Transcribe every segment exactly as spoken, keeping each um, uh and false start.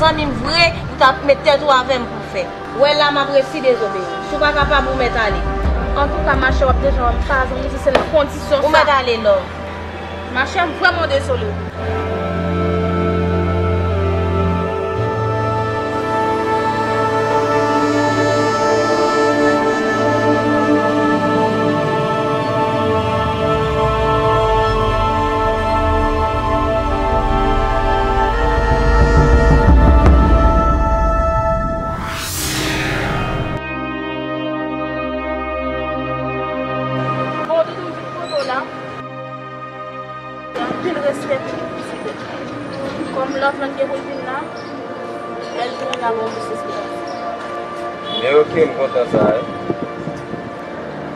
Zanmi m vre, ou t ap met tèt ou avè m pou fè. Wè la, m ap resi dezobeyi. Si w pa kapab, ou mèt ale. Antouka, machè, w ap deja wè m pa zanmi, se sèl kondisyon sa. Ou mèt ale, love. Machè, m vrèman dezole. Bon, doudou, m vin kote w la. Gen anpil respè pou ou, sou tèt ou. Kòm love lan gen pou l vin la, lè l vin la, bon, mesye, se konsa. Men oke, m kontan sa, wi.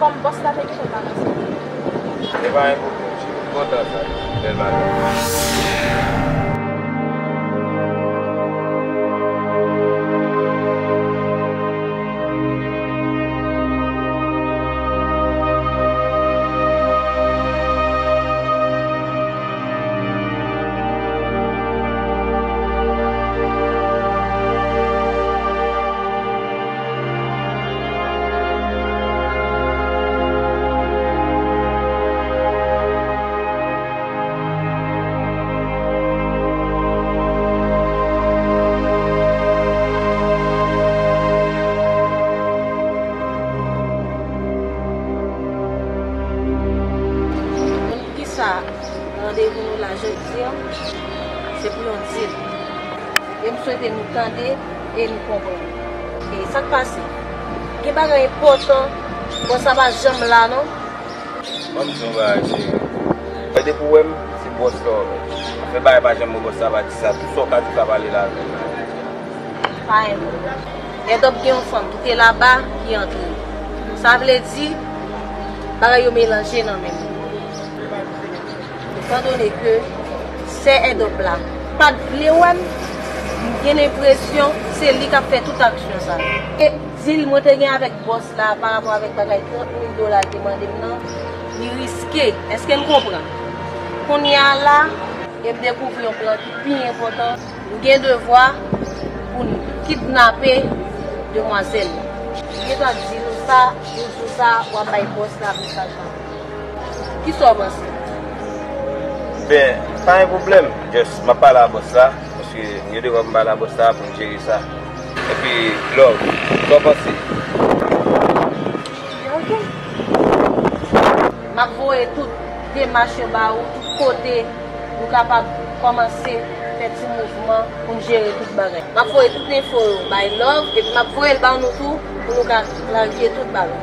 Kòm bòs la te gentan balanse. Se pa yon pwoblèm, cheri. M kontan sa, bèl madanm. Konn kisa randevou nou la jodi a, se pou yon dil. E m swete nou tande e nou konprann. E sa k pase? Gen bagay enpòtan, bòs la pa janm la non. Ban m di w yon bagay, cheri. Wè depi w wè m, se bòs la w wè. Afè bagay pa janm bon, bòs la pa di sa. Tout sa w ka di w ka pale la avè m la. Pa enpòtan. Edòp gen yon fanm ki te laba, ki antre. Sa vle di, bagay yo melanje nan men m. Etandone ke sè Edòp la pa t vle wè m, m gen lenpresyon se li k ap fè tout aksyon sa yo. E dil mwen te gen avèk bòs la parapò avèk bagay trant mil dola l te mande m nan, li riske. Èske n konprann? Kounye a la, e m dekouvri yon plan ki pi enpòtan. M gen devwa pou n kidnape demwazèl la. M gentan di nou sa, jou sa, w ap bay bòs la mesaj la. Kisa w panse? Ben, pa gen pwoblèm. Just, m ap pale a bòs la, paske m gen devwa pou m pale a bòs la pou n jere sa. Epi, love, sa w panse? Ok. M ap voye tout demach yo ba ou, tout kote nou kapab kòmanse fè ti mouvman pou n jere tout bagay. M ap voye tout enfo yo bay love, epi m ap voye l ba nou tou pou nou ka klarifye tout bagay.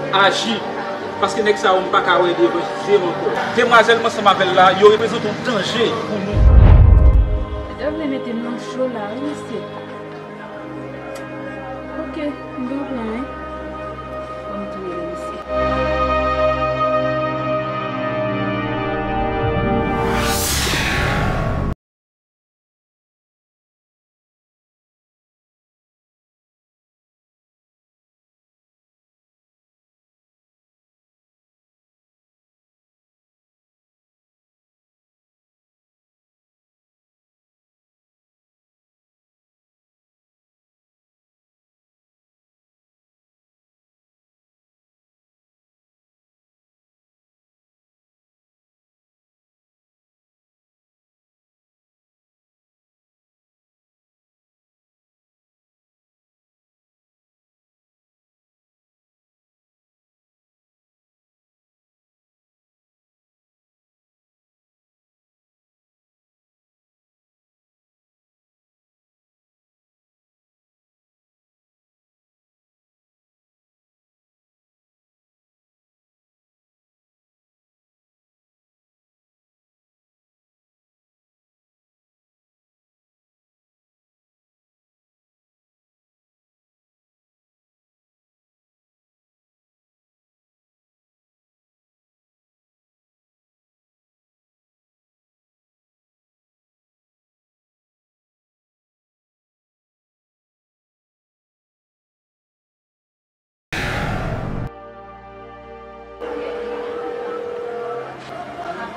Aji, paske nèg sa yo m pa ka wè devan je m ankò. Demwazèl m ansanm avè l la, yo reprezante yon danje pou nou. Yo vle mete m nan cho la, wi, mesye. Ok, m gen yon plan, wi. Fò m tou rele misye.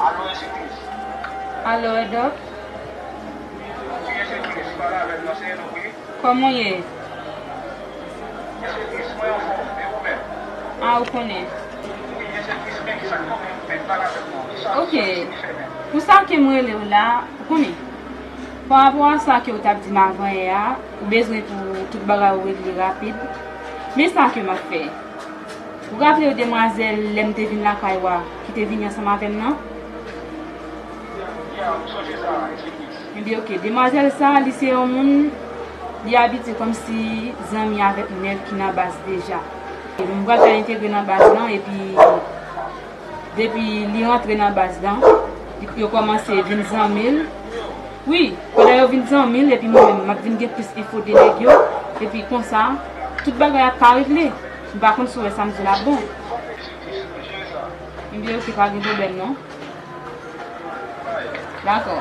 Alo, Jezi Kris. Alo, Edòk. Wi, Jezi Kris, pale avè m non, se Edòk, wi. Kòman w ye? Jezi Kris, mwen anfòm, e ou menm? A, ou konnen. Wi, Jezi Kris, men kisa k konnen ou menm, pale avè m non. Kisa, kisa w fè menm? Ok. Pou sa ke m rele w la, ou konnen. Pa rapò a sa ke w t ap di m avan yè a, ou bezwen pou tout bagay ou regle rapid. Men sa ke m ap fè. Ou raple w demwazèl lè m te vin lakay ou a, ki te vini ansanm avè m nan? Ya, m sonje sa, Jezi Kris. Ebyen, ok. Demwazèl sa, li se yon moun, li abitye kòmsi zanmi avèk nèg ki nan baz deja. E m pral fè l entegre nan baz lan, epi depi li rantre nan baz lan, yo kòmanse vin zanmi l. Wi, pandan yo vin zanmi l, epi mwen menm, m ap vin gen plis enfo de nèg yo, epi konsa, tout bagay ap ka regle. M pa konn si w wè sa m di la bon. Ebyen, ok, pa gen pwoblèm non. Dakò.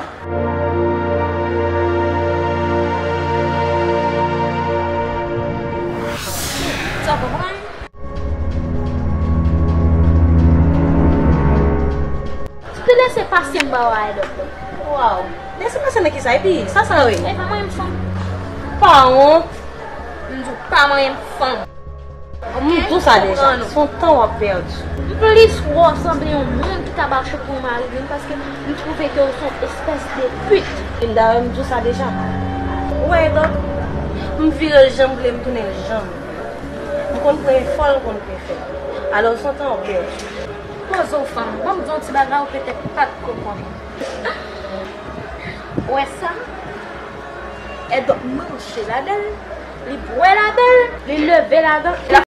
Sa konprann? Ou te lese pase m ba w a, Edòk. Waw. Lese pase nan kisa? Epi, sa sa ye? E pa mwen menm fanm. Pawon. M di w pa mwen menm fanm. M di w sa deja. Se yon tan w ap pèdi. M plis wè w sanble yon moun ki ta mache pou yon mari li, paske m twouve ke w se yon espès de pit. E dayè, m di w sa deja. Ou wè, Edòk, m vire l jan m vle, m tounen l jan m vle. M konn pran enfò l, m konn pran fè. Alò, se yon tan w ap pèdi. Poze w fanm, ban m di w yon ti bagay ou petèt pa t ko konnen. Ou wè sa? Edòk manje ladan l, li bwè ladan l, li leve ladan l.